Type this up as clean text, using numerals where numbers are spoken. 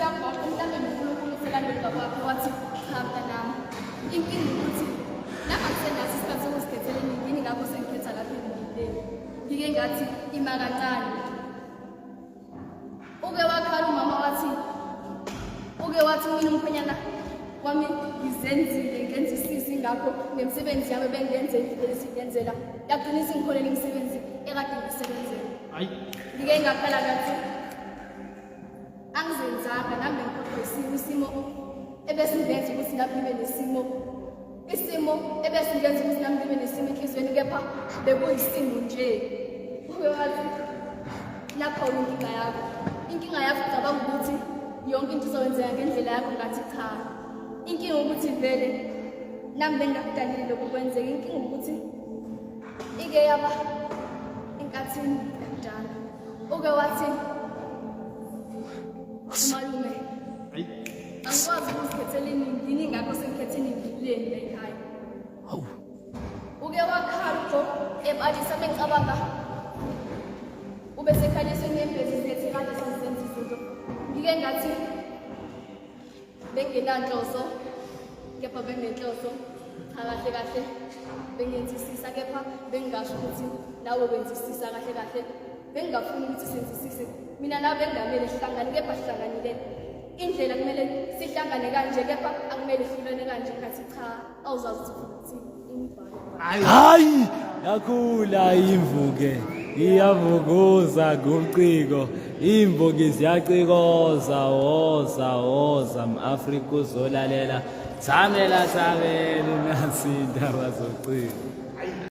uyagoqa mhlawumbe noNkulunkulu uselandela ubaba wakhe wathi cha mntanami inkinga ukuthi nami angisenaso isikhathi sokuzikhethela eningini ngakho sengikhetha lapha eningileni ngike ngathi ima kancane uke wakhala umama wathi uke wathi mina umkhwenyana wami ngizenzile ngenzisisi ngakho nemisebenzi yami bengenze ngenzela yagcina isingikholela imisebenzi ekade ngisebenzela ngike ngakhala ngathi angizenzanga nami bengiphoqwe isimo isimo ebesingenza ukuthi nami ngibe nesimo isimo ebesingenza ukuthi nami ngibe nesimo enhliziyweni kepha bekuyisimo nje ube wathi lapho inkinga yakho inkinga yakho ucabanga ukuthi yonke into izokwenzeka ngendlela yakho ngathi cha inkinga ukuthi vele nami bengingakudalile lokhu kwenzeka inkinga ukuthi ike yaba inkathini yakudala uke wathi umalume angikwazi ukuzikhethela iningi yini ngakho sengikhethe iningi leni la ekhaya Hawu. Uke wakhala uJob ebalisa bengicabanga ube sekhanyiswe inyembezi zethu kade sizenza izinto ngike ngathi bengenanhloso kepha bengenhloso cha kahle kahle bengenzisisa kepha bengingasho ukuthi nawe wenzisisa kahle kahle bengingafuni ukuthi senzisise mina nawe bengingamele sihlangane kepha sihlanganile indlela kumele sihlangane kanje kepha akumele sihlulane kanje ngathi cha awuzazi ukuthi ufuna ukuthini imibhalo Hayi, yakhula imvuke iyavukuza ngomciko imbongi ziyacikoza woza woza m-Afrika uzolalela thamela thamela nasi indaba zociko.